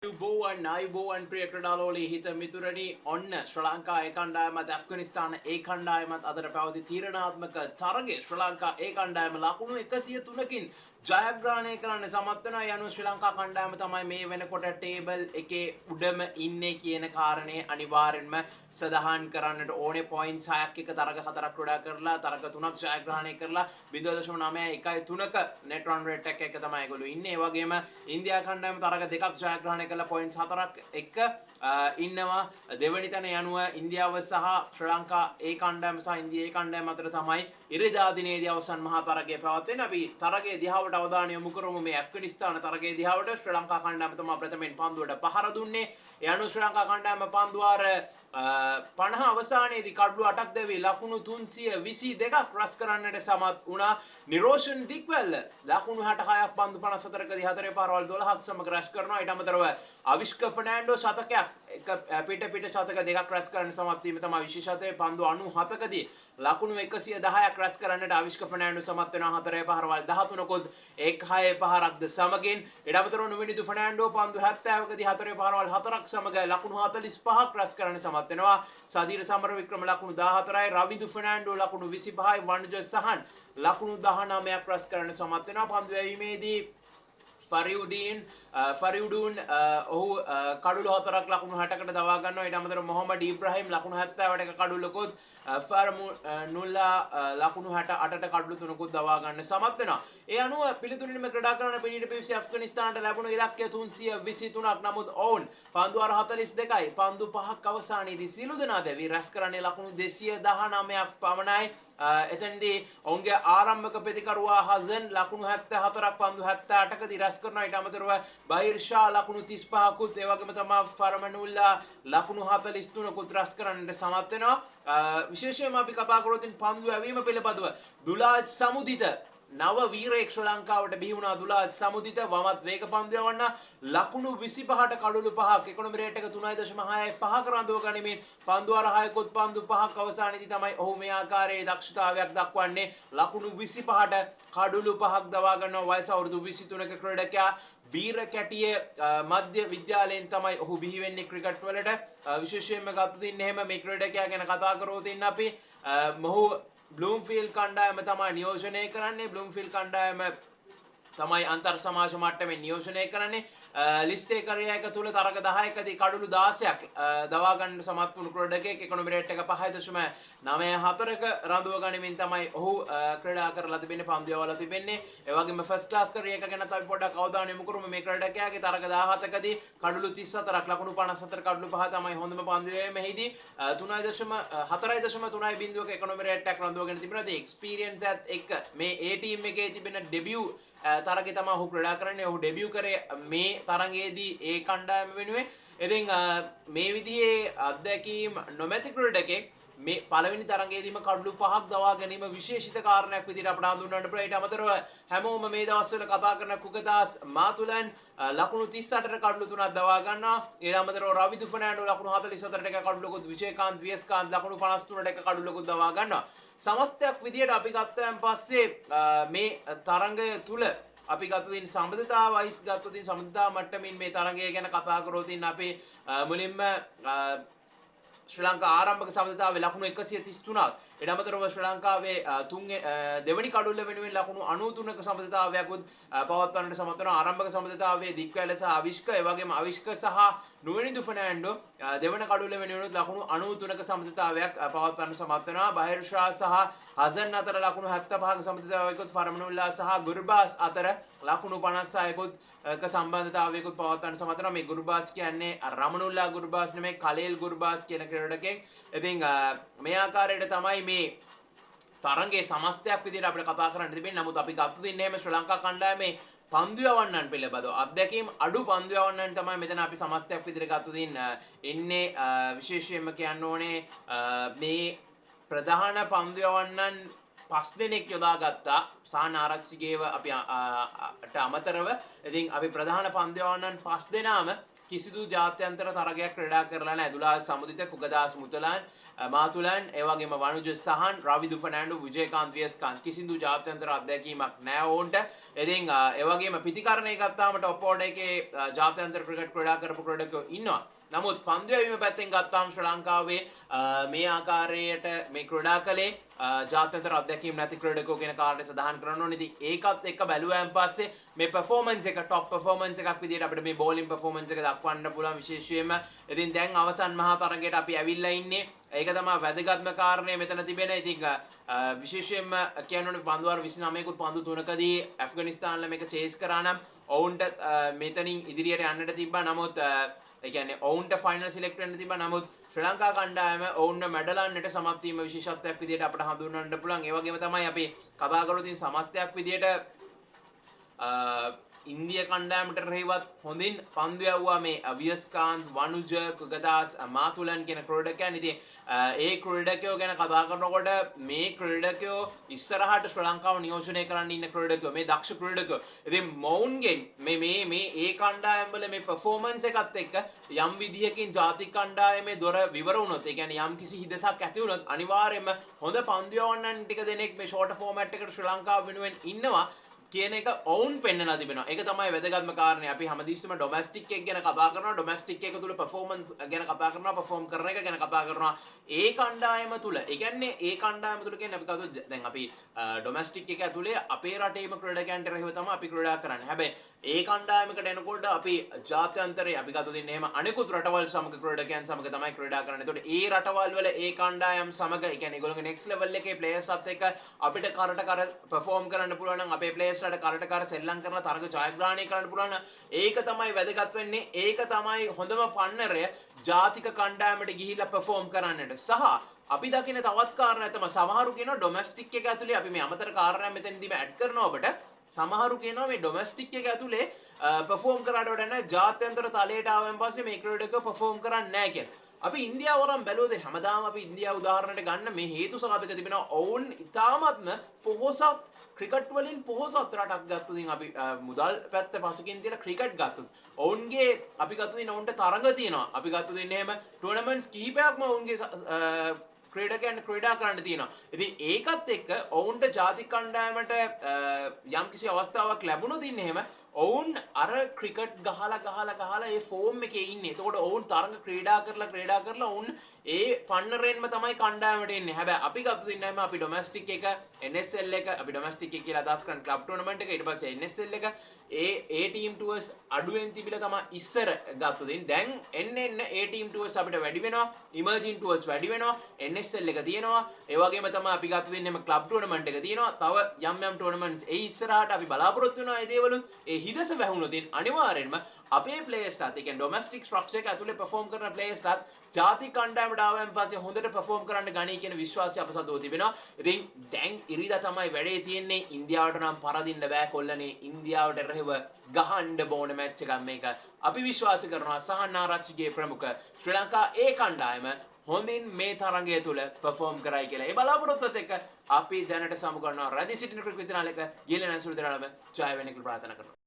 ආයුබෝවන් ආයුබෝවන් ප්‍රිය ක්‍රීඩාලෝලී හිත මිතුරනි. ඔන්න ශ්‍රී ලංකා ඒ කණ්ඩායමත් ඇෆ්ගනිස්තාන ඒ කණ්ඩායමත් අතර පැවති තීරණාත්මක තරගය ශ්‍රී ලංකා ඒ කණ්ඩායම ලකුණු 103කින් ජයග්‍රහණය කරන්න සමත් වෙනවා. ඒ අනුව ශ්‍රී ලංකා කණ්ඩායම තමයි මේ වෙනකොට ටේබල් එකේ උඩම ඉන්නේ කියන කාරණය අනිවාර්යෙන්ම සඳහන් කරන්නට ඕනේ. පොයින්ට්ස් 6ක් එක තරග 4ක් ක්‍රීඩා කරලා තරග 3ක් ජයග්‍රහණය කරලා 0.91 3ක නෙට් රන් රේට් එක එක තමයි ඒගොල්ලෝ ඉන්නේ. ඒ වගේම ඉන්දියා කණ්ඩායම තරග 2ක් ජයග්‍රහණය කරලා පොයින්ට්ස් 4ක් එක ඉන්නවා. දෙවනි තැන යනුව ඉන්දියාව සහ ශ්‍රී ලංකා ඒ කණ්ඩායම සහ ඉන්දියා ඒ කණ්ඩායම අතර තමයි ඉරිදා දිනේදී අවසන් මහා තරගය පැවැත්වෙන්නේ. අපි තරගයේ දිහාවට අවධානය යොමු කරමු. මේ ඇෆ්ගනිස්තාන තරගයේ දිහාවට ශ්‍රී ලංකා කණ්ඩායම තමයි ප්‍රථමයෙන් පන්දුවට පහර දුන්නේ. ඒ අනුව ශ්‍රී ලංකා කණ්ඩායම පන්දු වාර 50 අවසානයේදී කඩලු 8ක් දැවී ලකුණු 322ක් රැස් කරන්නට සමත් වුණා. නිරෝෂන් දික්වැල්ල ලකුණු 66ක් පන්දු 54කදී 4 පාරවල් 12ක් සමග රැස් කරනවා. ඊට අමතරව අවිෂ්ක ෆර්නෑන්ඩෝ ශතකයක් එක පිට පිට ශතක 2ක් රැස් කරන්න සමත් වීම තමයි විශේෂත්වය. පන්දු 97කදී ලකුණු 110ක් රැස් කරන්නට අවිෂ්ක ෆර්නෑන්ඩෝ සමත් වෙනවා 4 පහරවල් 13කුත් එක් 6 පහරක්ද සමගින්. ඊට අමතරව නුවිනිදු ෆර්නෑන්ඩෝ පන්දු 70කදී 4 පහරවල් 4ක් සමග ලකුණු 45ක් රැස් කරන්න සමත් වෙනවා. සදීර සමරවික්‍රම ලකුණු 14යි, රවිදු ෆර්නෑන්ඩෝ ලකුණු 25යි, වනුජ සහන් ලකුණු 19ක් රැස් කරන්න සමත් වෙනවා. පන්දු යැවීමේදී ෆරියුඩූන් ඔහු කඩුළු 4ක් ලකුණු 60කට දවා ගන්නවා. ඊට අමතරව මොහොමඩ් ඉබ්‍රාහිම් ලකුණු 70ට එක කඩුල්ලකුත්, ෆර්මුනුල්ලා ලකුණු 68ට කඩුළු 3කුත් දවා ගන්න සමත් වෙනවා. ඒ අනුව පිළිතුරින්ම ක්‍රීඩා කරන පිනිට පිවිසි ඇෆ්ගනිස්තානට ලැබුණු ඉලක්කය 323ක්. නමුත් ඔවුන් පන්දු වාර 42යි පන්දු 5ක් අවසානයේදී සියලු දෙනා දැවී රැස් කරන්නේ ලකුණු 219ක් පමණයි. එතනදී ඔවුන්ගේ ආරම්භක ප්‍රතිකරුවා හසන් ලකුණු 74ක් පන්දු 78කදී රැස් කරනවා. ඊට අමතරව බහිර් ෂා ලකුණු 35කුත්, ඒ වගේම තමයි ෆර්මනුල්ලා ලකුණු 43කුත් රැස් කරන්නට සමත් වෙනවා. විශේෂයෙන්ම අපි කතා කරොත් පන්දු ඇවීම පිළිබඳව දුලාජ් සමුදිත නව වීරයෙක් ශ්‍රී ලංකාවට බිහි වුණා. දුලාජ් සමුදිත වමත් වේග පන්දු යවන්න ලකුණු 25ට කඩුළු 5ක් ඉකොනොමි රේට් එක 3.65ක රඳව ගනිමින් පන්දු වාර 6කුත් පන්දු 5ක් අවසානයේදී තමයි ඔහු මේ ආකාරයේ දක්ෂතාවයක් දක්වන්නේ. ලකුණු 25ට කඩුළු 5ක් දවා ගන්නවා වයස අවුරුදු 23ක ක්‍රීඩකයා. වීර කැටිය මධ්‍ය විද්‍යාලයෙන් තමයි ඔහු බිහි වෙන්නේ ක්‍රිකට් වලට. විශේෂයෙන්ම ගත්තොත් එහෙම මේ ක්‍රීඩකයා ගැන කතා කරොත් අපි මොහු බ්ලූම්ෆීල්ඩ් කණ්ඩායම තමයි නියෝජනය කරන්නේ. බ්ලූම්ෆීල්ඩ් කණ්ඩායම තමයි අන්තර් සමාජ මට්ටමේ නියෝජනය කරන්නේ. ලිස්ට් ඒ කරියර් එක තුල තරග 10කදී කඩුළු 16ක් දවා ගන්න සමත් වුණු ක්‍රීඩකයෙක්. ඉකොනොමි රේට් එක 5.94ක රඳව ගනිමින් තමයි ඔහු ක්‍රීඩා කරලා තිබෙන්නේ, පන්දු යවලා තිබෙන්නේ. ඒ වගේම ෆස්ට් ක්ලාස් කරියර් එක ගැනත් අපි පොඩ්ඩක් අවධානය යොමු කරමු. මේ ක්‍රීඩකයාගේ තරග 17කදී කඩුළු 34ක් ලකුණු 54 කඩුළු 5 තමයි හොඳම පන්දු යැවීම. මෙහිදී 3.4.3 බිඳුවක ඉකොනොමි රේට් එකක් රඳවගෙන තිබෙනවා. ඉතින් එක්ස්පීරියන්ස් එකත් එක්ක මේ ඒ ටීම් එකේ තිබෙන ඩෙබියු තරගය තමයි ඔහු ක්‍රීඩා කරන්නේ. ඔහු ඩෙබියු කරේ මේ තරගයේදී ඒ කණ්ඩායම වෙනුවෙන්. ඉතින් මේ විදිහේ අත්දැකීම් නොමැති ක්‍රීඩකෙක් මේ පළවෙනි තරගයේදීම කඩලු 5ක් දවා ගැනීම විශේෂිත කාරණයක් විදිහට අපට හඳුන්වන්න පුළුවන්. ඊට අමතරව හැමෝම මේ දවස්වල කතා කරන කුකදාස් මාතුලන් ලකුණු 38ට කඩලු 3ක් දවා ගන්නවා. ඊට අමතරව රවිදු ෆර්නෑන්ඩෝ ලකුණු 44ට එක කඩලුකුත්, විජේකාන්ත් වියස්කාන්ත් ලකුණු 53ට එක කඩලුකුත් දවා ගන්නවා. සමස්තයක් විදිහට අපි ගත්තයන් පස්සේ මේ තරඟය තුල අපි ගත්තොත් සම්බන්ධතා වයිස් ගත්තොත් සම්බන්ධතා මට්ටමින් මේ තරඟය ගැන කතා කරොත් අපි මුලින්ම ශ්‍රී ලංකා ආරම්භක සම්බන්ධතාවයේ ලකුණු 133ක්, ඊට අමතරව ශ්‍රී ලංකාවේ තුන් දෙවනි කඩුල්ල වෙනුවෙන් ලකුණු 93ක සම්බන්ධතාවයකුත් පවත්වන්නට සමත් වෙනවා. ආරම්භක සම්බන්ධතාවයේ දික්වැල සහ අවිෂ්ක, ඒ වගේම අවිෂ්ක සහ නුවණිදු ෆර්නෑන්ඩෝ දෙවන කඩුල්ල වෙනුවෙන් ලකුණු 93ක සම්බන්ධතාවයක් පවත්වන්න සමත් වෙනවා. බහිර් ෂා සහ හසන් අතර ලකුණු 75ක සම්බන්ධතාවයකුත්, ෆර්මනුල්ලා සහ ගුර්බාස් අතර ලකුණු 56කුත් ක සම්බන්ධතාවයකුත් පවත්වන්න සමත් වෙනවා. මේ ගුර්බාස් කියන්නේ රමනුල්ලා ගුර්බාස් නෙමෙයි, කලේල් ගුර්බාස් කියන ක්‍රීඩකයෙක්. ඉතින් මේ ආකාරයට තමයි මේ තරඟයේ සමස්තයක් විදිහට අපිට කතා කරන්න තිබෙන්නේ. නමුත් අපි ගත්තොත් එහෙම ශ්‍රී ලංකා කණ්ඩායමේ පන්දු යවන්නන් පිළිබඳව අත්දැකීම් අඩු පන්දු යවන්නන් තමයි මෙතන අපි සමස්තයක් විදිහට ගත්තොත් ඉන්නේ. විශේෂයෙන්ම කියන්න ඕනේ මේ ප්‍රධාන පන්දු යවන්නන් 5 දෙනෙක් යොදාගත්තා සාන ආරච්චිගේව අපි අමතරව. ඉතින් අපි ප්‍රධාන පන්දු යවන්නන් 5 දෙනාම කිසිදු ජාත්‍යන්තර තරගයක් ක්‍රීඩා කරලා නැහැ. දුලාස් සමුදිත, කුගදාස් මුතලාන්, මාතුලන්, ඒ වගේම වනුජ සහන්, රවිදු ෆර්නෑන්ඩෝ, විජයකාන්ත් වියස්කාන්ත් කිසිදු ජාත්‍යන්තර අත්දැකීමක් නෑ ඔවුන්ට. ඉතින් ඒ වගේම පිතිකරණය ගත්තාම ටොප් ඕඩර් එකේ ජාත්‍යන්තර ක්‍රිකට් ක්‍රීඩා කරපු ක්‍රීඩකයෝ ඉන්නවා. නමුත් පන්දු යැවීම පැත්තෙන් ගත්තාම ශ්‍රී ලංකාවේ මේ ආකාරයට මේ ක්‍රීඩා කළේ ජාත්‍යන්තර අත්දැකීම් නැති ක්‍රීඩකයෝ කියන කාරණේ සඳහන් කරන්න ඕනේ. ඉතින් ඒකත් එක්ක බැලුවයන් පස්සේ මේ පර්ෆෝමන්ස් එක ටොප් පර්ෆෝමන්ස් එකක් විදියට අපිට මේ බෝලින් පර්ෆෝමන්ස් එක දක්වන්න පුළුවන් විශේෂයෙන්ම. ඉතින් දැන් අවසන් මහා තරගයට අපි ඇවිල්ලා ඉන්නේ. ඒක තමයි වැදගත්ම කාරණය මෙතන තිබෙන. ඉතින් විශේෂයෙන්ම කියන්න ඕනේ පන්දු වාර 29කුත් පන්දු 3කදී ඇෆ්ගනිස්තාන්ලා මේක චේස් කරා නම් ඔවුන්ට මෙතනින් ඉදිරියට යන්නට තිබ්බා. නමුත් ඒ කියන්නේ ඔවුන්ට ෆයිනල් සිලෙක්ට් වෙන්න තිබ්බා. නමුත් ශ්‍රී ලංකා කණ්ඩායම ඔවුන්ව මැඩලන්නට සමත් වීම විශේෂත්වයක් විදියට අපිට හඳුන්වන්න පුළුවන්. ඒ වගේම තමයි අපි කතා කරොත් ඉතින් සමස්තයක් විදියට ඉන්දිය කණ්ඩායමට රෙහිවත් හොඳින් පන්දු යවුවා මේ වියස්කාන්ත්, වනුජ, කුගදාස්, මාතුලන් කියන ක්‍රීඩකයන්. ඉතින් ඒ ක්‍රීඩකයෝ ගැන කතා කරනකොට මේ ක්‍රීඩකයෝ ඉස්සරහට ශ්‍රී ලංකාව නියෝජනය කරන්න ඉන්න ක්‍රීඩකයෝ, මේ දක්ෂ ක්‍රීඩකයෝ. ඉතින් මොවුන්ගෙන් මේ මේ මේ ඒ කණ්ඩායම් වල මේ පර්ෆෝමන්ස් එකත් එක්ක යම් විදිහකින් ජාතික කණ්ඩායමේ දොර විවර වුණොත්, ඒ කියන්නේ යම් කිසි හිදසක් ඇති වුණොත් අනිවාර්යයෙන්ම හොඳ පන්දු යවන්නන් ටික දෙනෙක් මේ ෂෝට් ෆෝමැට් එකට ශ්‍රී ලංකාව වෙනුවෙන් ඉන්නවා කියන එක ඔවුන් පෙන්නලා තිබෙනවා. ඒක තමයි වැදගත්ම කාරණේ. අපි හැමතිස්සෙම ඩොමැස්ටික් එක ගැන කතා කරනවා, ඩොමැස්ටික් එක තුල පර්ෆෝමන්ස් ගැන කතා කරනවා, පර්ෆෝම් කරන එක ගැන කතා කරනවා. ඒ කණ්ඩායම තුල, ඒ කියන්නේ ඒ කණ්ඩායම තුල කියන්නේ අපි කවුද දැන් අපි ඩොමැස්ටික් එක ඇතුලේ අපේ රටේම ක්‍රීඩකයන්ට එරෙහිව තමයි අපි ක්‍රීඩා කරන්නේ. හැබැයි ඒ කණ්ඩායමකට එනකොට අපි ජාත්‍යන්තරේ අපි ගත්තොත් ඉන්නේ එහෙම අනෙකුත් රටවල් සමග ක්‍රීඩකයන් සමග තමයි ක්‍රීඩා කරන්නේ. එතකොට ඒ රටවල් වල ඒ කණ්ඩායම් සමග, ඒ කියන්නේ ඒගොල්ලෝගේ නෙක්ස්ට් ලෙවල් එකේ ප්ලේයර්ස්ලත් එක්ක අපිට කරට කර පර්ෆෝම් කරන්න පුළුවන් නම්, අපේ ප්ලේයර්ස්ලාට කරට කර සෙල්ලම් කරලා තරග ජයග්‍රහණය කරන්න පුළුවන් නම් ඒක තමයි වැදගත් වෙන්නේ. ඒක තමයි හොඳම පන්නරය ජාතික කණ්ඩායමට ගිහිල්ලා පර්ෆෝම් කරන්නට. සහ අපි දකින තවත් කාරණයක් තමයි සමහරු කියනවා ඩොමැස්ටික් එක ඇතුලේ අපි මේ අමතර කාරණයක් මෙතනදීම ඇඩ් කරනවා ඔබට. සමහරු කියනවා මේ ඩොමැස්ටික් එක ඇතුලේ පර්ෆෝම් කරාට වඩා නෑ ජාත්‍යන්තර තලයට ආවන් පස්සේ මේ ක්‍රීඩකයෝ පර්ෆෝම් කරන්නේ නෑ කියලා. අපි ඉන්දියාව වරන් බැලුවොත් හැමදාම අපි ඉන්දියාව උදාහරණයට ගන්න මේ හේතු සාධක තිබෙනවා. ඔවුන් ඉතාමත්ම පොහොසත් ක්‍රිකට් වලින් පොහොසත් රටක් ගත්තොත් ඉතින් අපි මුදල් පැත්ත පසුකින් තියලා ක්‍රිකට් ගත්තොත් ඔවුන්ගේ අපි ගත්තොත් ඉතින් ඔවුන්ට තරඟ තියෙනවා. අපි ගත්තොත් ඉතින් එහෙම ටූර්නමන්ට්ස් කිහිපයක්ම ඔවුන්ගේ ක්‍රීඩකයන් ක්‍රීඩා කරන්න තියෙනවා. ඉතින් ඒකත් එක්ක ඔවුන්ට ජාතික කණ්ඩායමට යම්කිසි අවස්ථාවක් ලැබුණොත් ඉන්නේ එහෙම ඔවුන් අර ක්‍රිකට් ගහලා ගහලා ගහලා ඒ ෆෝම් එකේ ඉන්නේ. එතකොට ඔවුන් තරඟ ක්‍රීඩා කරලා ක්‍රීඩා කරලා ඔවුන් ඒ පන්නරෙන්ම තමයි කණ්ඩායමට එන්නේ. හැබැයි අපි ගත්තොත් ඉන්නේ එහෙම අපි ඩොමැස්ටික් එක, NSL එක, අපි ඩොමැස්ටික් එක කියලා අදහස් කරන ක්ලබ් ටූර්නමන්ට් එක, ඊට පස්සේ NSL එක, ඒ ඒ ටීම් ටුවර්ස් අඩුවෙන් තිබිලා තමයි ඉස්සර ගත්තොත් ඉතින් දැන් එන්න එන්න ඒ ටීම් ටුවර්ස් අපිට වැඩි වෙනවා, ඉමර්ජින් ටුවර්ස් වැඩි වෙනවා, NSL එක තියෙනවා. ඒ වගේම තමයි අපි ගත්තොත් ඉන්නේ එහෙම ක්ලබ් ටූර්නමන්ට් එක තියෙනවා. තව යම් යම් ටූර්නමන්ට්ස් ඒ ඉස්සරහට අපි බලාපොරොත්තු වෙනවා ඒ දේවලුත්. ඒ හිදස වැහුණොත් ඉතින් අනිවාර්යෙන්ම අපේ ප්ලේයර්ස්ලාත්, ඒ කියන්නේ ඩොමැස්ටික් ස්ට්‍රක්චර් එක ඇතුලේ පර්ෆෝම් කරන ප්ලේයර්ස්ලාත් ජාතික කණ්ඩායමට ආවයන් පස්සේ හොඳට පර්ෆෝම් කරන්න ගනී කියන විශ්වාසය අප සතුව තිබෙනවා. ඉතින් දැන් ඉරිදා තමයි වැඩේ තියෙන්නේ. ඉන්දියාවට නම් පරදින්න බෑ කොල්ලනේ. ඉන්දියාවට එරෙහිව ගහන්න බෝන මැච් එකක් මේක. අපි විශ්වාස කරනවා සහන් ආරච්චිගේ ප්‍රමුඛ ශ්‍රී ලංකා ඒ කණ්ඩායම හොඳින් මේ තරගය තුල පර්ෆෝම් කරයි කියලා. ඒ බලාපොරොත්තුවත් එක්ක අපි දැනට සමු කරනවා. රැඳී සිටින ක්‍රිකට් විතරාලක ගියලන සුළු දරාලම ජය වෙන්න කියලා ප්‍රාර්ථනා කරනවා.